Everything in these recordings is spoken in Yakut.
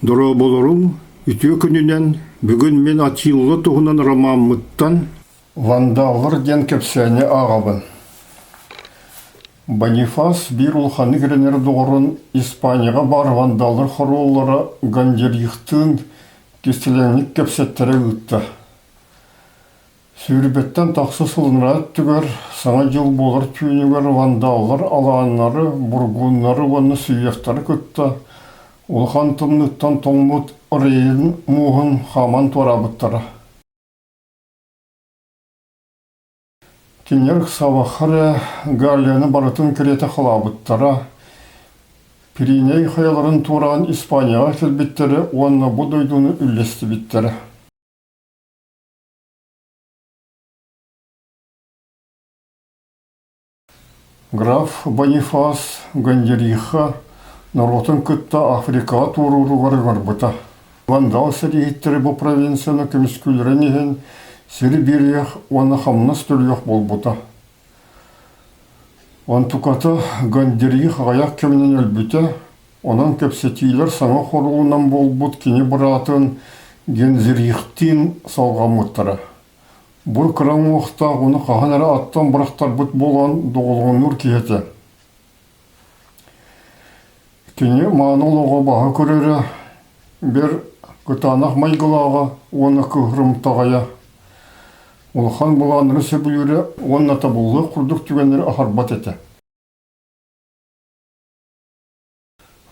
Дорооболоруҥ, үтүө күнүнэн! Бүгүн мин Атилла туһунан ромаммыттан «Вандаллар» диэн кэпсээни ааҕабын. Бонифас биир улаханнык эрэнэр доҕорун Испанияҕа баар вандаллар хоруоллара Гандерихтыын кистэлэҥник кэпсэттэрэ ыытта. Сүүрбэттэн тахса сылынара өттүгэр Саҥа дьыл буолар түүнүгэр вандаллар алааннары, бургуннары уонна сыыйахтары кытта улахан тымныыттан тоҥмут Рейн мууһун хааман туораабыттара. Кинилэр ыксаабакка эрэ Галлияны барытын кэриэтэ халаабыттара, Пиреней хайаларын туораан Испанияҕа кэлбиттэрэ уонна бу дойдуну үллэстибиттэрэ. Граф Бонифас Гондериха норуотун кытта Африкаҕа туорууругар ыҥырбыта. Вандал сэрииһиттэрэ бу провинцияны көмүскүүллэрин иһин сири биэриэх уонна хамнас төлүөх буолбута. Онтуката Гондерих аҕыйах кэминэн өлбүтэ, Онон кэпсэтиилэр саҥа хоруолунан буолбут кини быраатын Гензерихтиин салҕаммыттара. Бу кыра уҥуохтаах ону хаһан эрэ аттан бырахтарбыт буолан доҕолоҥнуур киһи этэ. Кини мааны олоҕо баһа көрөрө, бэр кытаанах майгылааҕа уонна кыһырымтаҕайа, улахан былааннары сөбүлүүрэ уонна табыллыах курдук түгэннэри аһарбат этэ.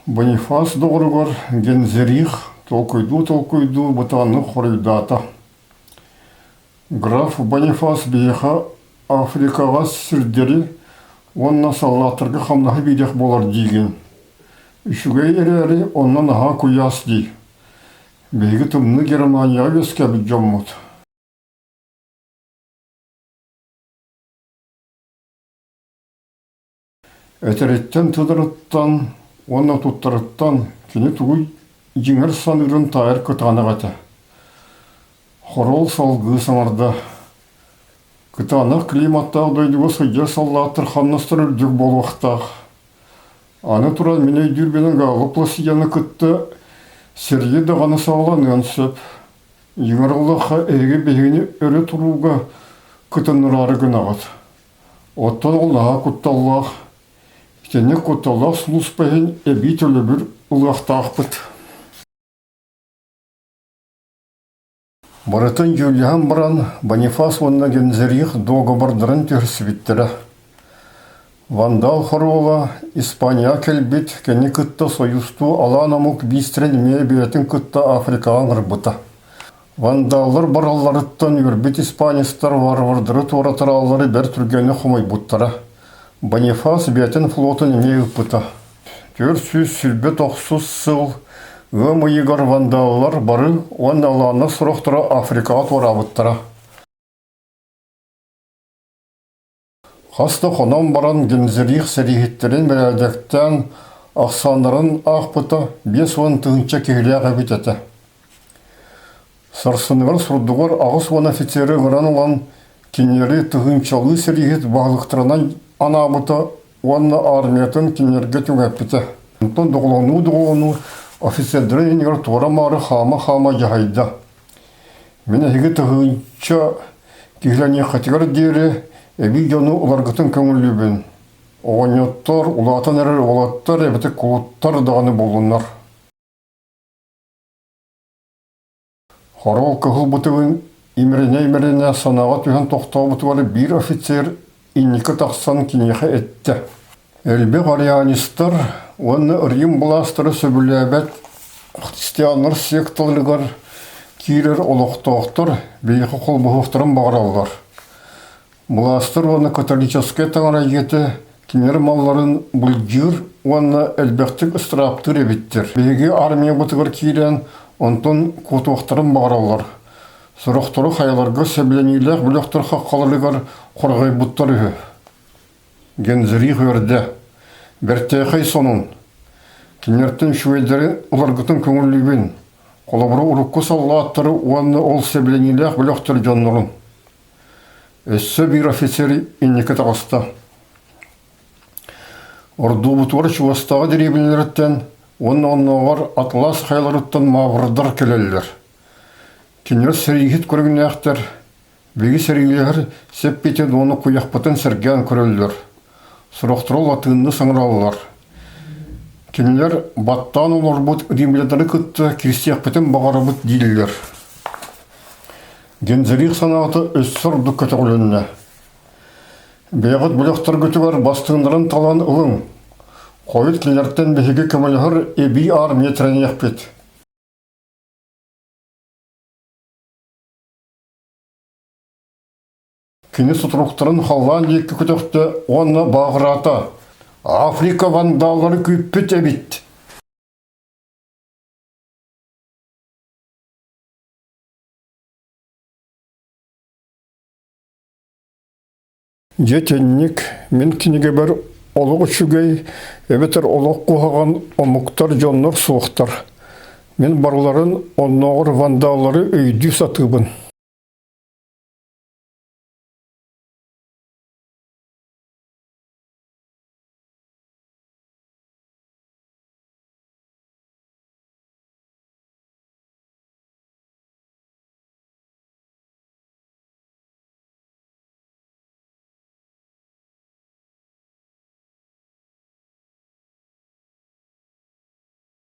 Бонифас доҕоругар Гензерих толкуйдуу-толкуйдуу бытааннык хоруйдаата: «Граф Бонифас биһиэхэ Африкаҕа сирдэри уонна саллааттарга хамнаһы биэриэх буолар диигин. Үчүгэй эрээри, онно наһаа куйаас дии. Биһиги тымныы Германияҕа үөскээбит дьоммут. Этэриттэн-тыдарыттан уонна туттарыттан кини тугу дьиҥэр саныырын таайар кытаанах этэ. Хоруол салгыы саҥарда: «Кытаанах климаттаах дойдуга сылдьар саллааттар хамнастара үрдүк буолуохтаах. Аны туран мин өйдүүрбүнэн Гаала Пласияны кытта сэрии даҕаны саҕаланыан сөп. Дьиҥэр ыллахха эһиги биһигини өрө турууга кытыннараары гынаҕыт. Оттон ол наһаа кутталлаах, итинник кутталлаах сулууспа иһин эбии төлөбүр ылыахтаахпыт. Барытын дьүүллэһэн баран, Бонифас уонна Гензерих дуогабардарын түһэрсибиттэрэ. Вандал хоруола Испанияҕа кэлбит, кини кытта союзтуу алаан омук биистэрин эмиэ бэйэтин кытта Африкаҕа ыҥырбыта. Вандаллар баралларыттан үөрбүт испанецтар варвардары туоратарааллары бэрт түргэнник хомуйбуттара. Бонифас бэйэтин флотун эмиэ ыыппыта. 429 сыл ыам ыйыгар вандаллар бары уонна алааннар сорохторо Африкаҕа туораабыттара. Хас да хонон баран Гензерих сэрииһиттэрин бэрээдэктээн ахсааннарын аахпыта 50 тыһыынча киһилээх эбит этэ. Сарсыныгар сурдугар 80 офицеры ыҥыран ылан кинилэри тыһыынчалыы сэрииһит баһылыктарынан анаабыта уонна армиятын кинилэргэ түҥэппитэ. Онтон доҕолонуу-доҕолонуу офицердарын иннигэр туора-маары хаама-хаама дьаһайда. Мин эһиги тыһыынча киһилэниэххитигэр диэри эбии дьону ыларгытын көҥүллүүбүн. Оҕонньоттор, улаатан эрэр уолаттар эбэтэр кулуттар даҕаны буоллуннар. Хоруол кыһыл бытыгын имэринэ-имэринэ санааҕа түһэн тохтообутугар биир офицер инники тахсан киниэхэ эттэ: «Элбэх арианистар уонна Рим былаастара сөбүлээбэт христианнар секталарыгар киирэр олохтоохтор биһиэхэ холбоһуохтарын баҕараллар. Былаастар уонна католическай таҥара дьиэтэ кинилэр малларын былдьыыр уонна элбэхтик ыстырааптыыр эбиттэр. Биһиги армиябытыгар киирэн, онтон куотуохтарын баҕараллар. Сорохтору хайаларга сэбилэниилээх бөлөхтөр хаххаларыгар хорҕойбуттар үһү. Гензерих үөрдэ. Бэртээхэй сонун. Кинилэртэн үчүгэйдэри ыларгытын көҥүллүүбүн. Холобура, урукку саллааттары уонна ол сэбилэниилээх бөлөхтөр дьоннорун. Өссө биир офицер инники таҕыста. Ордуубутугар чугастааҕы дэриэбинэлэриттэн Уонна оннооҕор Атлас хайаларыттан маабырдар кэлэллэр. Кинилэр сэрииһит көрүҥнээхтэр, биһиги сэриилэһэр сэппитин уонна куйахпытын сэргээн көрөллөр. Сорохторо латыынныы саҥараллар. Кинилэр баттаан олорбут римляннары кытта киирсиэхпитин баҕарабыт дииллэр. Гензерих санаата өссө ордук көтөҕүлүннэ. Бэйэҕит бөлөхтөргүтүгэр бастыҥнарын талан ылыҥ. Хойут кинилэртэн биһиги көмөлөһөр эбии армия тэриниэхпит. Кини сутуруктарын халлаан диэки көтөхтө уонна бааҕыраата: «Африка вандаллары күүппүт эбит!» Дьэ итинник мин кинигэбэр олох үчүгэй эбэтэр олох куһаҕан омуктар дьоннор суохтар. Мин барыларын оннооҕор вандаллары өйдүү сатыыбын.